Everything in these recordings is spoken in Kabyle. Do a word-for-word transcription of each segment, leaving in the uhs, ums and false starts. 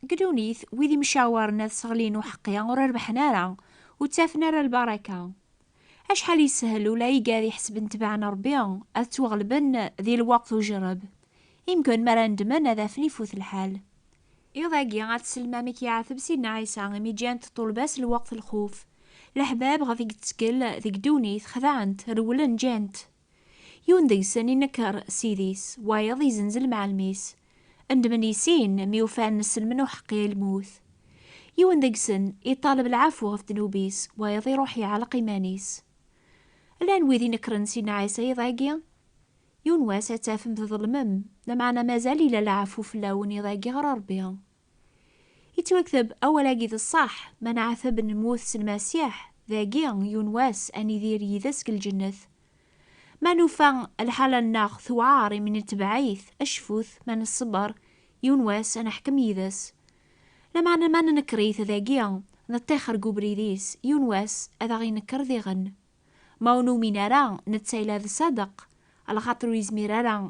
Deg ddunit, wid imcawaren ad sseɣlin uḥeqqi ur rebḥen ara, ur ttafen ara lbaraka. Acḥal yeshel ula igad iḥesben tebɛen Ṛebbi, ad ttwaɣelben di lweqt ujerreb. Imken mi ara nedmen ad afen ifut lḥal. Iḍ-agi ad teslem amek iɛateb Sidna Ɛisa imi ǧǧant ṭṭulba-s lweqt lxuf. Leḥbab ɣef i yettkel deg ddunit xedɛent, rewlen, ǧǧant. Yiwen deg-sen inekker s idis, wayeḍ izenzel mɛelm-is. Ndmen i sin mi ufan neslem n uḥeqqi i lmut. Yiwen deg-sen iṭaleb lɛafu ɣef ddnub-is, wayeḍ iruḥ iɛelleq iman-is. Llan wid inekkren Sidna Ɛisa iḍ-agi? Yiwen wass ad tafem tḍelmem, lameɛna mazal ila lɛafu fell-awen iḍ-agi ɣer Ṛebbi. Yettwakteb awal-agi d ṣṣeḥ, ma nɛeteb nemmut s Lmasiḥ, dagi yiwen wass ad nidir yid-s deg lǧennet. Ma nufa lḥala-nneɣ tewɛer imi netbeɛ-it, acfut, ma nṣebber, yiwen wass ad neḥkem yid-s. Lameɛna ma nenker-it dagi, neṭṭixer deg ubrid-is, yiwen wass ad aɣ-inekker diɣen. Ma ur numin ara, netta yella d ṣṣadeq, alaxaṭer ur yezmir ara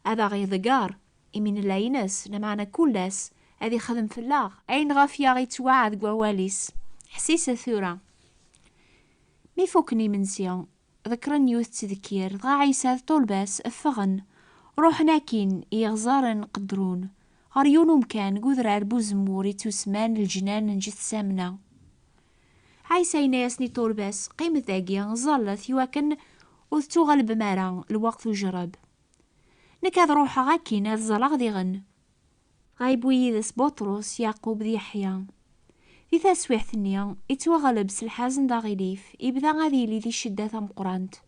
ad aɣ-iḍegger, imi nella ines, lameɛna kul ass ad ixdem fell-aɣ ayen ɣef i aɣ-ittwaɛed deg wawal-is. Ḥsiset tura. Mi fukken imensi, ḍekkren yiwet n tdekkir, dɣa Ɛisa d ṭṭulba-s ffɣen, ruḥen akkin i yiɣẓaren qeddrun, ɣer yiwen umkan deg udrar n uzemmur ittusemman Leǧnan n Ǧetsamna. Ɛisa yenna-yasen i ṭṭulba-s, qqimet dagi, ẓẓallet iwakken ur tettuɣalbem ara lweqt ujerreb. Nekk ad ruḥeɣ akkin ad ẓẓaleɣ diɣen. Dɣa yewwi yid-s Buṭrus, Yeɛqub d Yeḥya. Di taswiɛt-nni, ittwaɣleb s lḥazen d aɣilif, ibda ad yili di ccedda tameqqrant.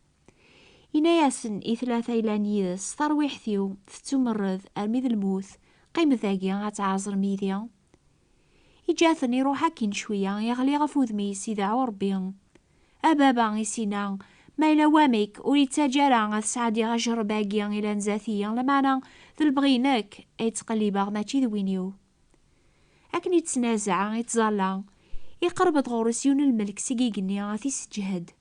Yenna-yasen i tlata yellan yid-s, tarwiḥt-iw tettumerred armi d lmut, qqimet dagi ad tɛeẓrem yid-i. Iǧǧa-ten iruḥ akkin cwiya, iɣli ɣef wudem-is, ideɛɛu Ṛebbi. A baba, i s-yenna, ma yella wamek, ur ittaǧǧa ara ad sɛeddiɣ ajerreb-agi yellan zdat-i, lameɛna d lebɣi-inek ay ttqellibeɣ, mačči d win-iw. Akken i ttnazaɛ, i ttẓalla, iqerreb-d ɣur-s yiwen n lmelk seg igenni ad t-isseǧhed.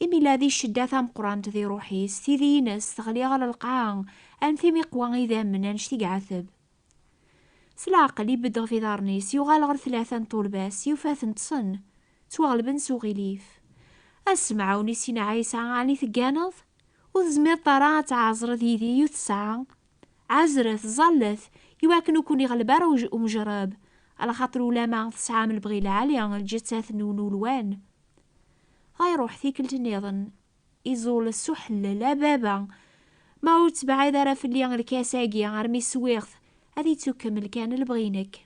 Imi yella di ccedda tameqqrant di ṛṛuḥ-is, tidi-ines teɣli ɣer lqaɛa, am timi iqwa idammen annect i iɛeteb. S leɛqel ibedd ɣef iḍarren-is, yuɣal ɣer tlata n ṭṭulba-s, yufa-ten ṭṭsen, ttwaɣelben s uɣilif. A Semɛun, i s-yenna Ɛisa, ɛni tegganeḍ? Ur tezmireḍ ara ad tɛeẓreḍ yid-i yiwet ssaɛa? Ɛezret, ẓẓallet, iwakken ur ken-iɣleb ara uj-, umjerreb, alaxaṭer ulama tesɛam lebɣi lɛali, lǧettat-nwen ulwan. Dɣa iruḥ tikkelt nniḍen, iẓul s uḥellel, a baba, ma ur tebɛid ara fell-i lkas-agi armi swiɣ-t, ad ittukemmel kan lebɣi-inek.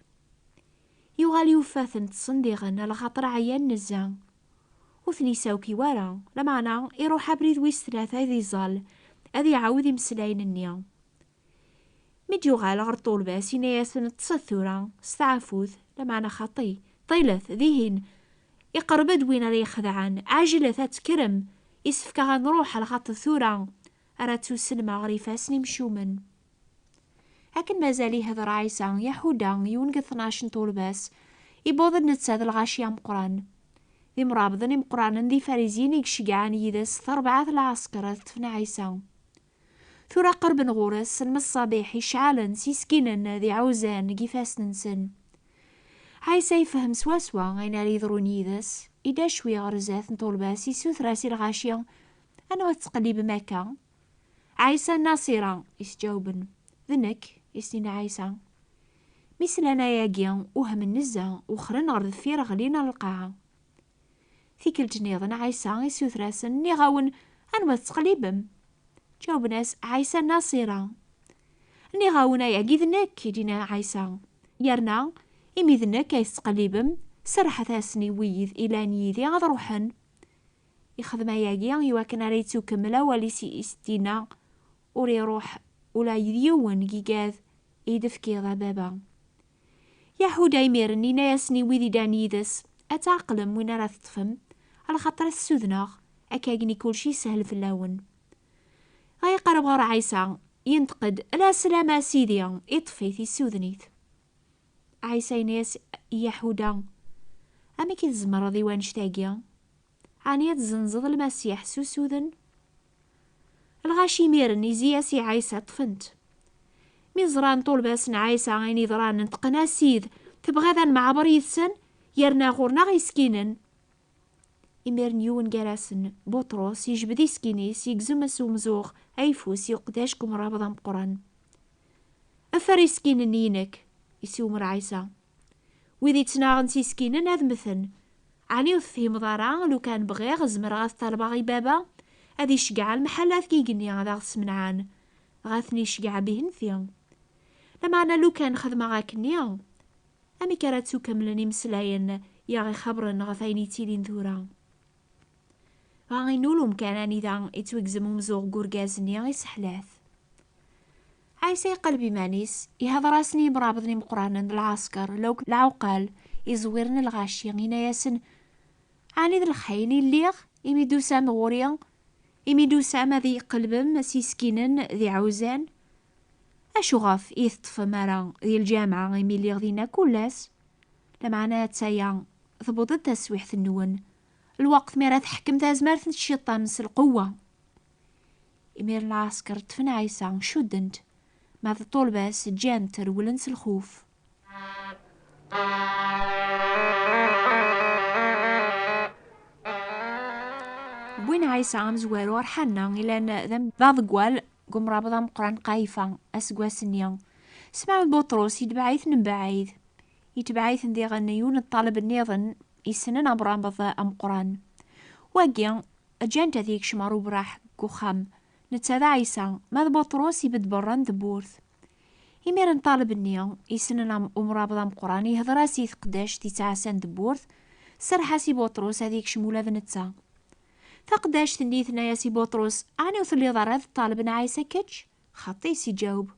Yuɣal yufa-ten ṭṭsen diɣen, alaxaṭer ɛyan nezzeh. Ur ten-isawkiw ara, lameɛna iruḥ abrid wis tlata ad iẓẓal, ad iɛawed imeslayen-nni. Mi d-yuɣal ɣer ṭṭulba-s, yenna-yasen, ṭṭset tura, steɛfut, lameɛna xaṭi, ṭilet, dihin. Iqerreb-d win ara ixedɛen, ɛejlet, ad tekkrem, isefk-aɣ ad nruḥ, alaxaṭer tura ara ttuselmeɣ ɣer ifassen imcumen. Akken mazal ihedder Ɛisa, Yaḥuda, yiwen deg tnac n ṭṭulba-s, iwweḍ-d netta d lɣaci ameqqran. D imrabḍen imeqqranen d Ifariziyen i iceggɛen yid-s terbaɛt n lɛesker ad ṭṭfen Ɛisa. Tura qerben ɣur-s lmeṣṣabiḥ iceɛlen s iskinen d iɛuzan deg ifassen-nsen. Ɛisa yefhem swaswa ayen ara yeḍrun yid-s, idda cwi ɣer zdat n ṭṭulba-s, isuter-as i lɣaci, anwa tettqellibem akka? Ɛisa n Naṣira, i s-ǧawben. D nekk, i s-yenna Ɛisa. Mi slan ayagi, uhmen nezzeh, wexren ɣer deffir, ɣlin ɣer lqaɛa. Tikkelt nniḍen, Ɛisa isuter-asen, nniɣ-awen, anwa tettqellibem? Ǧawben-as, Ɛisa n Naṣira. Nniɣ-awen, ayagi d nekk, i d-yenna Ɛisa. Yerna, imi d nekk ay tettqellibem, serrḥet-asen i wid ilan yid-i ad ruḥen. Ixdem ayagi iwakken ara yettukemmel awal-is i s-d-yenna, ur iruḥ ula d yiwen n yigad i d-tefkiḍ a baba. Yaḥuda imiren yenna-yasen i wid iddan yid-s, ad tɛeqlem win ara teṭṭfem, alaxaṭer ad t-ssudneɣ, akka akken i kulci yeshel fell-awen. Dɣa iqerreb ɣer Ɛisa, yenṭeq-d, la slam a Sidi, iṭṭef-it, issuden-it. Ɛisa yenna-yas i Yaḥuda, amek i tzemreḍ i wannect-agi? Ɛni ad tzenzeḍ Lmasiḥ s usuden? Lɣaci imiren izi-yas i Ɛisa ṭṭfen-t. Mi ẓran ṭṭulba-s n Ɛisa ayen yeḍran, neṭqen-as-id: "Tebɣiḍ ad nemɛaber yid-sen? Yerna ɣur-neɣ iskinen." Imiren yiwen gar-asen, Buṭrus, yejbed iskin-is, yegzem-as umzuɣ ayeffus i uqeddac n umrabeḍ ameqqran. "Affer iskin-nni-inek," isiwmer Ɛisa. "Wid ittnaɣen s iskinen ad mmten. Ɛni ur tefhimeḍ ara, lukan bɣiɣ, zemreɣ ad ṭalbeɣ i Baba ad iceggeɛ lemḥellat deg igenni ad aɣ-smenɛen, dɣa ad ten-iceggeɛ bihenfi? Lameɛna lukan xedmeɣ akkenni, amek ara ttukemmlen imeslayen i aɣ-ixabren ɣef ayen yettilin tura?" Dɣa inul umkan anida yettwagzem umzuɣ n urgaz-nni, iseḥla-t. Ɛisa iqleb iman-is, ihder-asen i yimrabeḍen imeqqranen d lɛesker, lawk lɛuqal iẓwiren n lɣaci, ini-asen: "Ɛni d lxayen i lliɣ, imi d-tusam ɣur-i, imi d-tusam ad iyi-qelbem s iskinen d iɛuzan? Acu ɣef i teṭṭfem ara di lǧameɛ imi lliɣ dinna kul ass? Lameɛna attaya, tewweḍ-d taswiḥt-nwen, lweqt mi ara teḥkem tazmert n cciṭan s lqewwa." Imiren lɛesker ṭṭfen Ɛisa, cudden-t, ma d ṭṭulba-s ǧǧan-t, rewlen s lxuf. Wwin Ɛisa amezwaru ɣer Ḥanna, ilan d am-, d aḍeggal deg umrabeḍ ameqqran Qayifa, aseggas-nni. Smaɛil Buṭrus yetbeɛ-iten mebɛid. Yetbeɛ-iten diɣen yiwen n ṭṭaleb nniḍen yessnen amrabeḍ ameqqran. Wagi, ǧǧan-t ad yekcem ɣer ubraḥ deg uxxam, netta d Ɛisa, ma d Buṭrus ibedd berra n tewwurt. Imiren ṭṭaleb-nni yessnen am-, umrabeḍ ameqqran yehder-as i teqdact yettɛassan tewwurt, serreḥ-as i Buṭrus ad yekcem ula d netta. Taqdact-nni tenna-yas i Buṭrus: "Ɛni ur telliḍ ara d ṭṭaleb n Ɛisa kečč?" "Xaṭi," s-iǧaweb.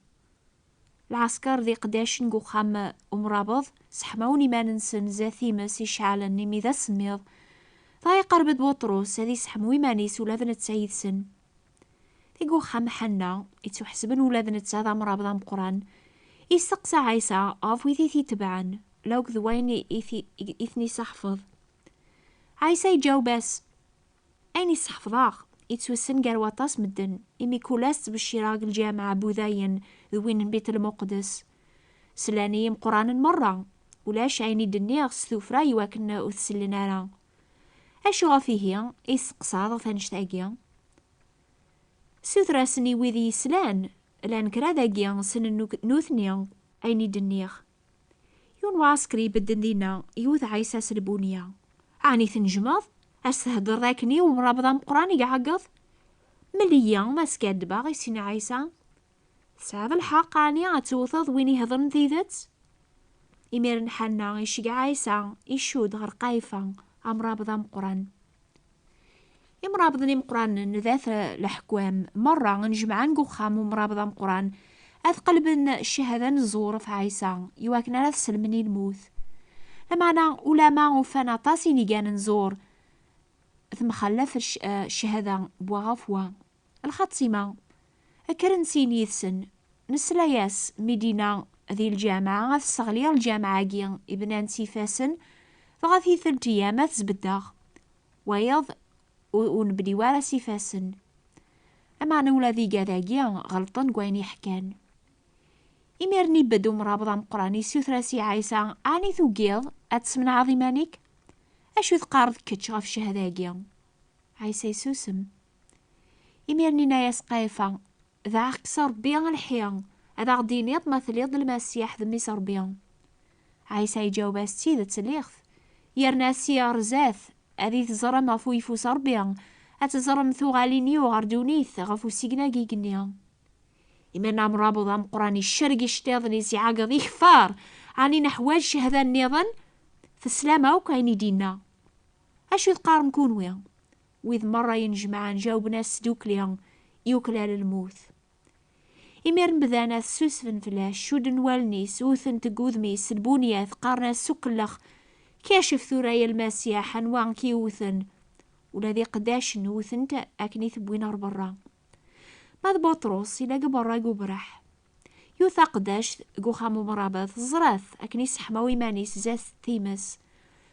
Lɛesker d iqeddacen deg uxxam umrabeḍ seḥmawen iman-nsen zdat times iceɛlen imi d asemmiḍ. Dɣa iqerreb-d Buṭrus ad iseḥmu iman-is ula d netta yid-sen. Deg uxxam Ḥanna, ittuḥesben ula d netta d amrabeḍ ameqqran, isteqsa Ɛisa ɣef wid i t-itebɛen, la akked wayen i t-, i ten-isseḥfeḍ. Ɛisa iǧaweb-as: "Ayen i sseḥfḍeɣ, ittussen gar waṭas medden, imi kul ass ttbeccireɣ deg lǧameɛ n Wudayen d win n Bit Lmuqdes. Slan-iyi imeqqranen merra, ulac ayen i d-nniɣ s tuffra iwakken ur t-sellen ara. Acu ɣef ihi i testeqsaḍ ɣef annect-agi?" Suter-asen i wid i yeslan, llan kra dagi ssnen nuk-, nutni ayen i d-nniɣ. Yiwen uɛesker ibedden dinna, iwet Ɛisa s lbunya. "Ɛni tnejmeḍ? Ad s-theddreḍ akken i umrabeḍ ameqqran i iɛeggeḍ?" "Mel-iyi, ma skaddbeɣ," i s-yenna Ɛisa. "Tesɛiḍ lḥeqq, ɛni ad tewteḍ win ihedren tidet?" Imiren Ḥanna iceggeɛ Ɛisa, icudd ɣer Qayifa, amrabeḍ ameqqran. Imrabeḍen imeqqranen d at leḥkwam merra nnejmaɛen deg uxxam umrabeḍ ameqqran ad qelben ccahada n zzur ɣef Ɛisa iwakken ara t-sellmen i lmut. Lameɛna ulama ufan aṭas inigan n zzur temxallaf cc-, eh, ccahada n wa ɣef wa. Lxatima, kkren sin yid-sen. Nesla-yas mi d-yenna di lǧameɛ ad sseɣliɣ lǧameɛ-agi ibnan s ifassen, dɣa tikkelt-yyam ad t-sbeddeɣ. Wayeḍ ur, ur nebni wara s ifassen. Lameɛna ula d igad-agi ɣelṭen deg wayen i ḥkan. Imiren ibedd umrabeḍ ameqqran, issuter-as i Ɛisa: "Ɛni tugiḍ ad tesmenɛeḍ iman-ik? Acu teqqareḍ kečč ɣef ccahada-agi?" Ɛisa yessusem. Imiren yenna-yas Qayifa: "Dɛiɣ-k s Ṛebbi a lḥi, ad aɣ-d-tiniḍ ma telliḍ d Lmasiḥ d Mmi-s Ṛebbi." Ɛisa iǧaweb-as: "D tidet lliɣ-t. Yerna sya ɣer zdat, ad iyi-teẓrem ɣef uyeffus Ṛebbi, ad teẓrem tuɣalin-iw ɣer ddunit ɣef usigna n yigenni." Imiren amrabeḍ ameqqran icerreg iceṭṭiḍen-is, iɛeggeḍ, ikeffar: "Ɛni neḥwaǧ cchada nniḍen? Teslam akk ayen i d-yenna. Acu i teqqarem kunwi?" Wid merra yenjemɛen jawben-as sdukli: "Yuklal lmut." Imiren bdan ad ssusfen fell-as, cudden wallen-is, wten-t deg wudem-is s lbunyat, qqaren-as s ukellex: "Kacef tura ya Lmasiḥ, anwa i k-iwten?" Ula d iqeddacen wten-t akken i t-wwin ɣer berra. Ma d Buṭrus, yella deg berra deg ubraḥ. Yiwet taqeddact deg uxxam umrabeḍ teẓra-t akken iseḥmaw iman-is zdat times.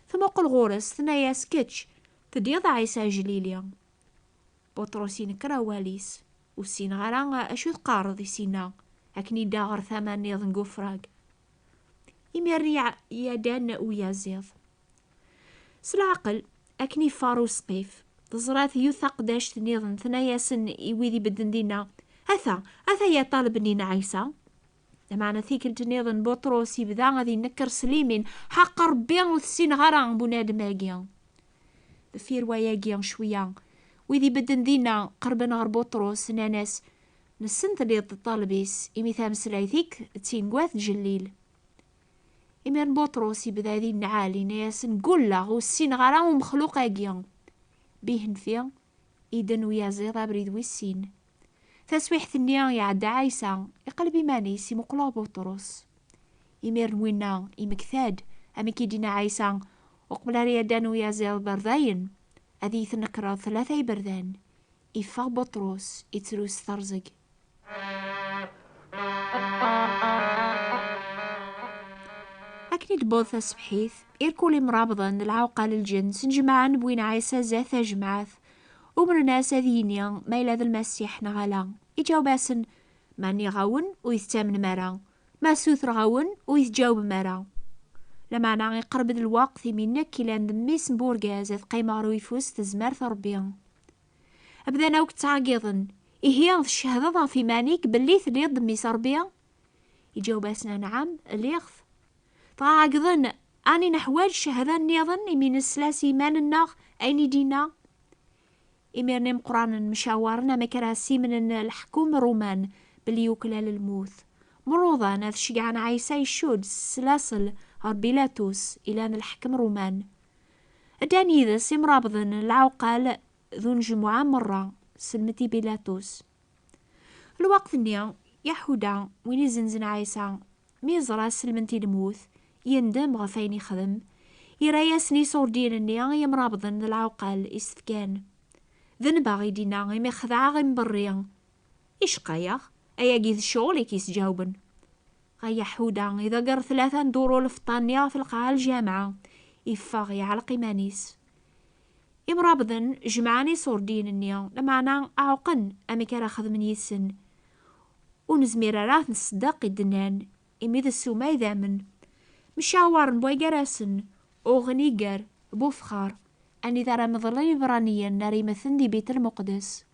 Tmuqel ɣur-s, tenna-yas: "Kečč, teddiḍ a Ɛisa Aǧlili." Buṭrus inker awal-is. "Ur ssineɣ ara acu teqqareḍ," i s-yenna. akken idda ɣer tama nniḍen n Gufrag. Imir ya-, yadan uyaziḍ. S leɛqel, akken iffar usqif, teẓra-t yiwet taqeddact nniḍen, tenna-yasen i wid ibedden dinna: "Ata, ata ya ṭṭaleb-nni n Ɛisa." Lameɛna tikkelt nniḍen Buṭrus ibda ad inekker s limin: "Ḥaq Ṛebbi ur t-ssineɣ ara, bunadem-agi." Deffir wayagi cwiya, wid ibedden dinna qerben ɣer Buṭrus, nnan-as: "Nessen telliḍ d ṭṭaleb-is, imi tameslayt-ik d tin n wat tjellil." Imiren Buṭrus ibda ad inɛal, yenna-yasen: "Ggulleɣ ur ssineɣ ara umexluq-agi." Bihenfi, idden uyaziḍ abrid wis sin. Taswiḥt-nni iɛedda Ɛisa, iqleb iman-is, imuqel ɣer Buṭrus. Imiren winna imekta-d, amek i d-inna Ɛisa: "Uqbel ara yaddan uyaziḍ berdayen, ad iyi-tnekreḍ tlata iberdan." Iffeɣ Buṭrus, ittru s terẓeg. Akken i d-tewweḍ taṣebḥit, irkul imrabḍen d lɛewqal n lǧens nnejmaɛen, wwin Ɛisa zdat tajmaɛt, umren-as ad yini ma yella d Lmasiḥ neɣ ala. Iǧaweb-asen: "Ma nniɣ-awen, ur yi-tettamnem ara. Ma ssutreɣ-awen, ur yi-teǧǧawbem ara." Lameɛna iqerreb-d lweqt imi nekk ilan d mmi-s n burgaz ad qqimeɣ ɣer uyeffus n tezmert n Ṛebbi. Bdan akk ttɛeggiḍen: "Ihi tcehdeḍ ɣef iman-ik belli telliḍ d mmi-s n Ṛebbi?" Iǧaweb-asen: "Anɛam, lliɣ-t." Dɣa ɛeggḍen: "Ɛni neḥwaǧ cchada nniḍen imi nesla s yiman-nneɣ ayen i d-inna?" Imiren imeqqranen mcawaren amek ara simnen leḥkem Ṛuman belli yuklal lmut. Mruḍan ad ceggɛen Ɛisa icudd s laṣel ɣer Bilatus, ilan lḥekem Ṛuman. Ddan yid-s imrabḍen n lɛewqal d unejmuɛ merra, selmet i Bilatus. Lweqt-nni, Yaḥuda, win izenzen Ɛisa, mi yeẓra selment i lmut, yendem ɣef wayen ixdem, irra-yasen iṣurdiyen-nni i yimrabḍen d lɛewqal i s-fkan: "D nnbeɣ i d-inna imi xedɛeɣ imberri. Icqa-yaɣ, ayagi d ccɣel i k-yesǧawben." Ɣa Yaḥuda iḍegger tlata n duru lfeṭṭa-nni ɣef lqaɛa n lǧameɛ, iffeɣ iɛelleq iman-is. Imrabḍen jemɛen iṣurdiyen-nni, lameɛna ɛewqen amek ara xedmen yid-sen. "Ur nezmir ara ad t-nṣeddeq," i d-nnan, "imi d ssuma idammen." Mcawaren bway gar-asen, uɣen iger bufxar, anida ara meḍlen iberraniyen ara imeten di Bit Lmuqdes.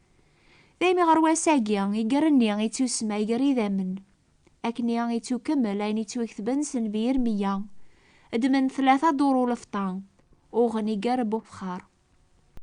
Daymi ɣer wass-agi, iger-nni ittusemma iger idammen. Akkenni ittukemmel ayen ittwaketben s nnbi Irmiya. Ddmen tlata duru lefṭa, uɣen iger bufxar.